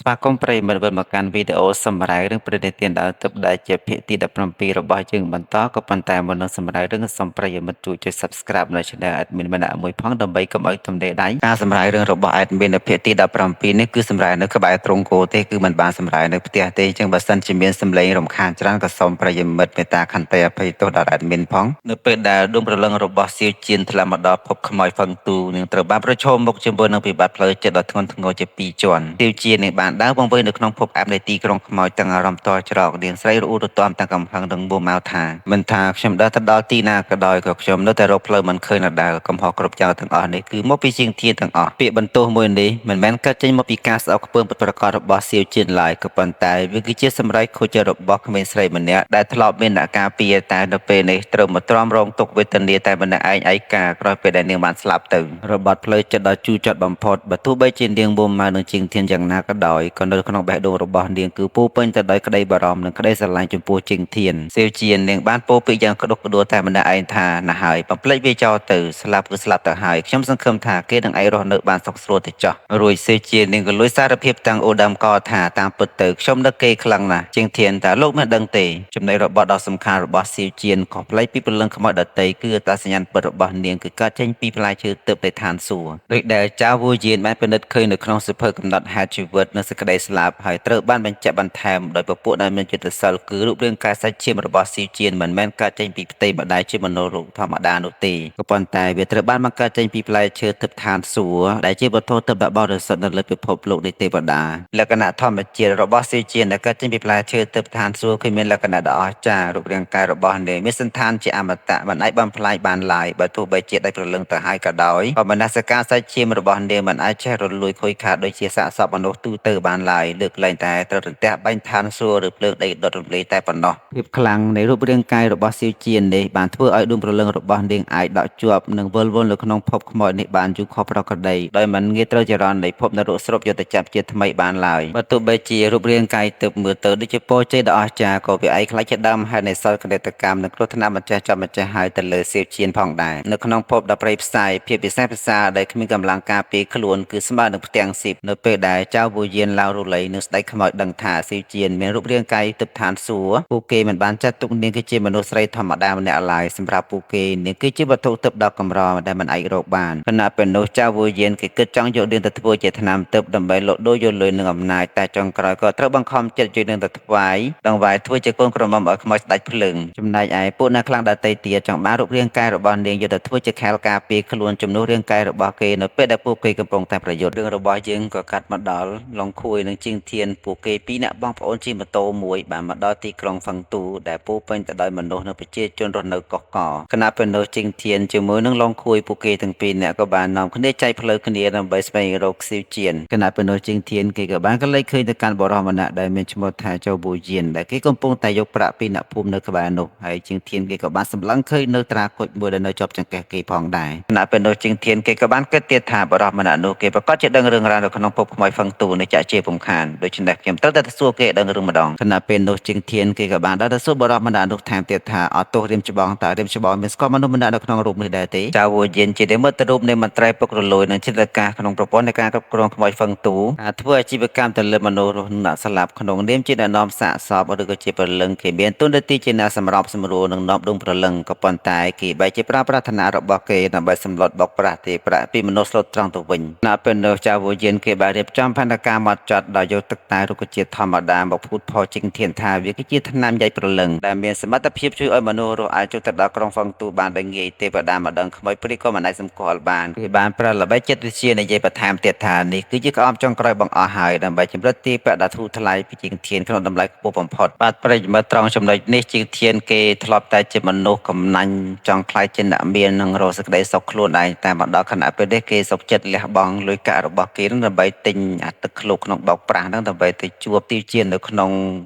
ស្វាគមន៍ប្រិយមិត្តវិលមកកាន់វីដេអូសម្រាយរឿងព្រេងនិទានដើមទឹកដែលជាភាគទី17របស់យើងបន្តក៏ប៉ុន្តែមុននឹងសម្រាយរឿងសូមប្រិយមិត្តជួយចុច Subscribe នៅ Channel Admin ម្នាក់មួយផងដើម្បីកុំឲ្យទំនេរដៃការសម្រាយរឿងរបស់ Admin នៅភាគទី17នេះគឺសម្រាយនៅក្បែរទ្រង់គោទេគឺមិនបានសម្រាយនៅផ្ទះទេអញ្ចឹងបើសិនជាមានសំឡេងរំខានច្រើនក៏សូមប្រិយមិត្តមេត្តាខន្តីអភ័យទោសដល់ Admin ផងនៅពេលដែលដួងព្រលឹងរបស់សៀវជៀនធ្លាក់មកដល់ភពខ្មោចហ្វឹងទូនឹងត្រូវបានប្រឈមមុខជាមួយនឹងវិបត្តិផ្លូវចិត្តដ៏ធ្ងន់ធ្ងរជាពីរជាន់សៀវជៀននឹងបានដើរវង្វេងនៅក្នុងភពអាប់នៃទីក្រុងខ្មោចទាំងអារម្មណ៍តច្រកនាងស្រីរអ៊ូរទាំទាំងកំហឹងនិងមួម៉ៅថាមិនថាខ្ញុំដើរទៅដល់ទីណាក៏ដោយក៏ខ្ញុំនៅតែរកផ្លូវមិនឃើញដដែលកំហុសគ្រប់យ៉ាងទាំងអស់នេះគឺមកពីជាងធានទាំងអស់ពាក្យបន្ទោសមួយនេះមិនមែនកើតចេញមកពីការស្អប់ខ្ពើមពិតប្រាកដរបស់សៀវជៀនឡើយក៏ប៉ុន្តែវាគឺជាសម្រេចខូចចិត្តរបស់ក្មេងស្រីម្នាក់ដែលធ្លាប់មានអ្នកការពារតែនៅពេលនេះត្រូវមកទ្រាំរងទុក្ខវេទនាតែម្នាក់ឯងឯកាក្រោយពេលដែលនាងបានស្លាប់ទៅរបត់ផ្លូវចិត្តដ៏ជូរចត់បំផុតបើទោះបីជានាងមួម៉ៅនឹងជាងធានយ៉ាងណាក៏ដោយក៏នៅក្នុងបេះដូងរបស់នាងគឺពោរពេញទៅដោយក្តីបារម្ភនិងក្តីស្រឡាញ់ចំពោះជាងធានសៀវជានាងបានពោលពាក្យយ៉ាងក្តុកក្តួលតែម្នាក់ឯងថាណាហើយបំភ្លេចវាចោលទៅស្លាប់គឺស្លាប់ទៅហើយខ្ញុំសង្ឃឹមថាគេនឹងឯងរស់នៅបានសុខស្រួលទៅចោះរួចសៀវជានាងក៏លួចសារភាពទាំងអូដាមកថាតាមពិតទៅខ្ញុំនឹកគេខ្លាំងណាស់ជាងធានតើលោកមិនដឹងទេចំណុចរបត់ដ៏សំខាន់របស់សៀវជៀនក៏ប្លែកពីព្រលឹងខ្មោចដតីគឺអត្តសញ្ញាណពិតរបស់នាងគឺកើតចេញពីផ្លែឈើទឹកនៃឋានសួគ៌ដោយដែលចៅវូយៀនបានពិនិត្យឃើញនៅក្នុងសៀវភៅកំណត់ហេតុជីវិតនិងសេចក្តីស្លាប់ហើយត្រូវបានបញ្ជាក់បន្ថែមដោយពពួកដែលមានចិត្តសិលគឺរូបរាងកាយសាច់ឈាមរបស់សៀវជៀនមិនមែនកើតចេញពីផ្ទៃម្ដាយជាមនុស្សរូបធម្មតានោះទេក៏ប៉ុន្តែវាត្រូវបានបង្កើតចេញពីផ្លែឈើទឹកឋានសួគ៌ដែលជាវត្ថុទឹកដ៏បរិសុទ្ធនៅលើពិភពលោកនៃទេវតាលក្ខណៈធម្មជាតិរបស់សៀវជៀនដែលកើតចេញពីផ្លែឈើទឹកឋានសួគ៌គឺមានលក្ខណៈដ៏អស្ចារ្យរូបរាងកាយរបស់នាងមានសន្តានជាអមតៈមិនអាចបំផ្លាញបានឡើយបើទោះបីជាដាច់ព្រលឹងទៅហើយក៏ដោយក៏មនសិការសាច់ឈាមរបស់នាងមិនអាចឆេះរលួយខូចខាតដូចជាសាកសពមនុស្សទូទៅបានឡើយលើកលែងតែត្រូវរន្ទះបាញ់ឋានសួគ៌ឬភ្លើងដីដុតរំលាយតែប៉ុណ្ណោះភាពខ្លាំងនៃរូបរាងកាយរបស់សៀវជៀននេះបានធ្វើឲ្យដួងព្រលឹងរបស់នាងអាចដក់ជាប់និងវិលវល់នៅក្នុងភពខ្មោចនេះបានយូរខុសប្រក្រតីដោយមិនងាយត្រូវចរន្តនៃភពនរកស្រូបយកទៅចាប់ជាថ្មីបានឡើយបើទោះបីជារូបរាងកាយទើបមើលទៅដូចជាពរជ័យដ៏អស្ចារ្យក៏វាឯងខ្លាចជាដើមហេតុនៃសោកនាដកម្មនិងគ្រោះថ្នាក់មិនចេះចប់មិនចេះហើយទៅលើសៀវជៀនផងដែរនៅក្នុងភពដ៏ព្រៃផ្សៃភាពពិសេសពិសាដែលគ្មានកម្លាំងការពារខ្លួនគឺស្មើនឹងផ្ទាំងស៊ីបនៅពេលដែលចៅវូយានឡាវរលីនិងស្ដេចខ្មោចដឹងថាសៀវជៀនមានរូបរាងកាយទិព្វឋានសួគ៌ពួកគេមិនបានចាត់ទុកនាងគឺជាមនុស្សស្រីធម្មតាម្នាក់ឡើយសម្រាប់ពួកគេនាងគឺជាវត្ថុទិព្វដ៏កម្រដែលមិនអាចរកបានខណៈពេលនោះចៅវូយានគេគិតចង់យកនាងទៅធ្វើជាថ្នាំទិព្វដើម្បីលក់ដូរយកលុយនឹងអំណាចតែចុងក្រោយក៏ត្រូវបង្ខំចិត្តជួយនាងទៅថ្វាយដង្វាយធ្វើជាកូនក្រមុំឲ្យខ្មោចស្ដេចភ្លើងចំណែកឯពួកអ្នកខ្លាំងដទៃទៀតចង់បានរូបរាងកាយរបស់នាងយកទៅធ្វើជាខែលការពារខ្លួនជំនួសរាងកាយរបស់គេនៅពេលដែលពួកគេកំពុងតែប្រយុទ្ធរឿងរបស់យើងក៏កាត់មកដល់ឡុងខួយនិងជាងធានពួកគេពីរអ្នកបងប្អូនជិះម៉ូតូមួយបានមកដល់ទីក្រុងហ្វឹងទូដែលពោរពេញទៅដោយមនុស្សនិងប្រជាជនរស់នៅកុះកខណៈពេលនោះជាងធានជាមួយនឹងឡុងខួយពួកគេទាំងពីរអ្នកក៏បាននាំគ្នាចែកផ្លូវគ្នាដើម្បីស្វែងរកសៀវជៀនខណៈពេលនោះជាងធានគេក៏បានកលេចឃើញទៅកាន់បុរសម្នាក់ដែលមានឈ្មោះថាចៅប៊ូយៀនដែលគេកំពុងតែយកប្រាក់ពីអ្នកភូមិនៅក្បែរនោះហើយជាងធានគេក៏បានសម្លឹងឃើញនៅត្រាគុជមួយដែលនៅជាប់ចង្កេះគេផងដែរខណៈពេលនោះជាងធានគេក៏បានគិតទៀតថាបុរសម្នាក់នោះគេប្រកាសជាដឹងរឿងរ៉ាវនៅក្នុងភពខ្មោចហ្វឹងទូនេះចាក់ជាពំខានដូច្នេះខ្ញុំត្រូវតែទៅសួរគេដឹងរឿងម្ដងខណៈពេលនោះជាងធានគេក៏បានដល់ទៅសួរបុរសម្នាក់នោះថែមទៀតថាអត់ទោសរៀមច្បងតើរៀមច្បងមានស្គាល់មនុស្សម្នាក់នៅក្នុងរូបនេះដែរទេចៅវូយៀនជានិមិត្តរូបនៃមន្ត្រីពុករលួយនិងចិន្តាការក្នុងប្រព័ន្ធនៃការគ្រប់គ្រងខ្មោចហ្វឹងទូការធ្វើអាជីវកម្មទៅលើមនុស្សរស់អ្នកស្លាប់ក្នុងនាមជាអ្នកនាំសាកសពឬក៏ជាព្រលឹងគេមានទូនាទីជាអ្នកសម្របសម្រួលនិងនាំដួងព្រលឹងក៏ប៉ុន្តែគេបែរជាប្រើប្រាថ្នារបស់គេដើម្បីសម្លុតបុកប្រាស់ទេប្រាក់ពីមនុស្សស្លូតត្រង់ទៅវិញណពេលនោះចៅវូយៀនគេបានរៀបចំផែនការមកចត់ដោយយកទឹកតែរុក្ខជាតិធម្មតាមកភូតផលជាងធានថាវាគឺជាថ្នាំយាយព្រលឹងដែលមានសមត្ថភាពជួយឲ្យមនុស្សរស់អាចចូលទៅដល់ក្រុងហ្វឹងទូបានដោយងាយទេវតាមកដឹងខ្មោចព្រាយក៏មិនអាចសម្គាល់បានគេបានប្រើល្បិចចិត្តវិទ្យានិយាយបន្ថែមទៀតថានេះគឺជាក្អមចុងក្រោយបង្អស់ហើយដើម្បីជំរិតទារប្រាក់ដ៏ធូរថ្លៃពីជាងធានក្នុងតម្លៃខ្ពស់បំផុតបាទប្រិយមិត្តត្រង់ចំណុចនេះជាងធានគេធ្លាប់តែជាមនុស្សកំណាញ់ចង់ខ្លាចជាអ្នកមាននិងរកសេចក្តីសុខខ្លួនឯងតែមកដល់ខណៈពេលនេះគេសុខចិត្តលះបង់លុយកាក់របស់គេនឹងដើម្បីទិញអាទឹកឃ្លោកក្នុងបោកប្រាស់ហ្នឹងដើម្បីទៅជួបទីជានៅក្នុ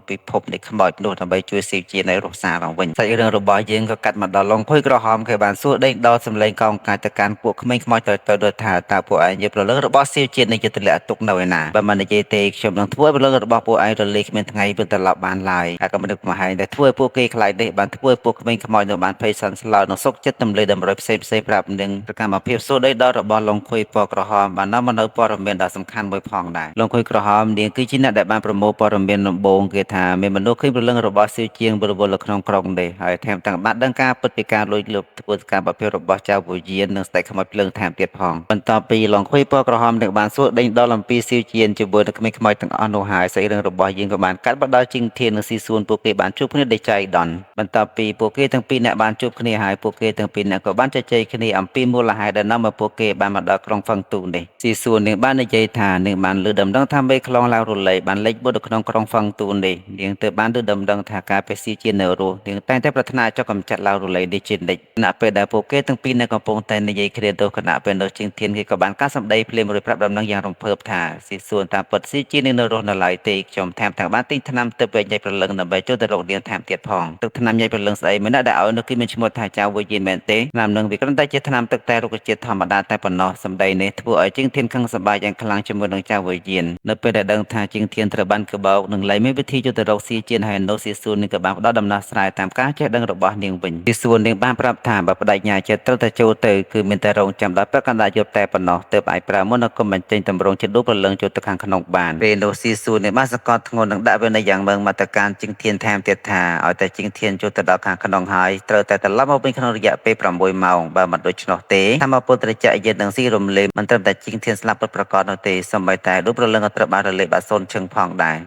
ងពិភពនៃខ្មោចនោះដើម្បីជួយស៊ីជានៅរស់សារឡើងវិញសាច់រឿងរបស់យើងក៏កាត់មកដល់ឡុងភុយក្រហមគេបានសួរដេញដល់សម្លេងកោងកាចទៅកាន់ពួកក្មេងខ្មោចទៅទៅដូចថាតើពួកឯងយកព្រលឹងរបស់សៀវជាតិនេះជាទម្លាក់ទុកនៅឯណាបើមិននិយាយទេខ្ញុំនឹងធ្វើឲ្យព្រលឹងរបស់ពួកឯងរលាយគ្មានថ្ងៃវិលត្រឡប់បានឡើយហើយក៏មិននឹកមហែងដែលធ្វើឲ្យពួកគេខ្លាចនេះបានធ្វើឲ្យពួកក្មេងខ្មោចនៅបានភ័យសន្ស្លោនិងសុខចិត្តទម្លាយតម្រុយផ្សេងផ្សេងប្រាប់នឹងសកម្មភាពសួរដីដល់របស់ឡុងខុយពណ៌ក្រហមបាននាំមកនៅព័ត៌មានដ៏សំខាន់មួយផងដែរឡុងខុយ ក្រហមនាងគឺជាអ្នកដែលបានប្រមូលព័ត៌មានដំបូងគេថាមានមនុស្សឃើញព្រលឹងរបស់សៀវជាងវិលវល់នៅក្នុងក្រុងនេះហើយថែមទាំងបានដឹងការពិតពីការលួចលុបធ្វើសកម្មភាពរបស់ចៅវយាននិងស្ដេចខ្មោចភ្លើងថែមទៀតផងបន្ទាប់ពីឡុងខ្វីពណ៌ក្រហមនឹងបានសួរដេញដោលអំពីសៀវជានជាមួយនឹងក្មេងខ្មោចទាំងអស់នោះហើយសាច់រឿងរបស់យើងក៏បានកាត់បដល់ជីងធាននិងស៊ីសួនពួកគេបានជួបគ្នាដោយចៃដន្យបន្ទាប់ពីពួកគេទាំងពីរអ្នកបានជួបគ្នាហើយពួកគេទាំងពីរអ្នកក៏បានជជែកគ្នាអំពីមូលហេតុដែលនាំឲ្យពួកគេបានមកដល់ក្រុងហ្វឹងទូនេះស៊ីសួននាងបាននិយាយថានាងបានលើដំណឹងថាមេខ្លោងឡាវរលីបានលេចបុតនៅក្នុងក្រុងហ្វឹងទូនេះនាងទើបបានលើដំណឹងថាការពេលស៊ីជានៅរស់នាងតែងតែប្រាថ្នាចង់កម្ចាត់ឡាវរលីនេះជានិច្ចខណៈពេលដែលពួកគេទាំងពីរនៅកំពុងតែនិយាយគ្នាទៅខណៈពេលនោះជាងធានគេក៏បានកាសសម្ដីភ្លាមរួចប្រាប់ដំណឹងយ៉ាងរំភើបថាស៊ីសួនតាមពិតស៊ីជានាងនៅរស់នៅឡើយទេខ្ញុំថែមទាំងបានទិញថ្នាំទឹកវែកញែកព្រលឹងដើម្បីចូលទៅរកនាងថែមទៀតផងទឹកថ្នាំញែកព្រលឹងស្អីមិនដែលឲ្យនោះគឺមានឈ្មោះថាចៅវិយានមែនទេថ្នាំនឹងវាគ្រាន់តែជាថ្នាំទឹកតែរុក្ខជាតិធម្មតាតែប៉ុណ្ណោះសម្ដីនេះធ្វើឲ្យជាងធានខឹងសប្បាយយ៉ាងខ្លាំងជាមួយនឹងចៅវិយាននៅពេលដែលដឹងថាជាងធានត្រូវបានកបោកនឹងលែងមានវិធីចូលទៅរកស៊ីជានហើយនោះស៊ីសួននឹងក៏បានផ្ដល់ដំណោះស្រាយតាមការចេះដឹងរបស់នាងវិញស៊ីសួននាងបានប្រាប់ថាបើបដិញ្ញាចិត្តត្រូវតែចូលទៅគឺមានតែរងចាំដល់ព្រឹកកណ្ដាលយប់តែប៉ុណ្ណោះទើបអាចប្រើមន្តអាគមបញ្ចេញតម្រងជាដួលព្រលឹងចូលទៅខាងក្នុងបានពេលនោះស៊ីសួននាងបានសង្កត់ធ្ងន់និងដាក់វិន័យយ៉ាងម៉ឺងមាត់ទៅកាន់ជាងធានថែមទៀតថាឲ្យតែជាងធានចូលទៅដល់ខាងក្នុងហើយត្រូវតែត្រឡប់មកវិញក្នុងរយៈពេល6ម៉ោងបើមិនដូច្នោះទេធម្មពលត្រជាក់យិននឹងស៊ីរំលែមិនត្រឹមតែជាងធានស្លាប់ពិតប្រាកដនោះទេសូម្បីតែដួលព្រលឹងក៏ត្រូវបានរលាយបាត់សូន្យឈឹងផងដែរ។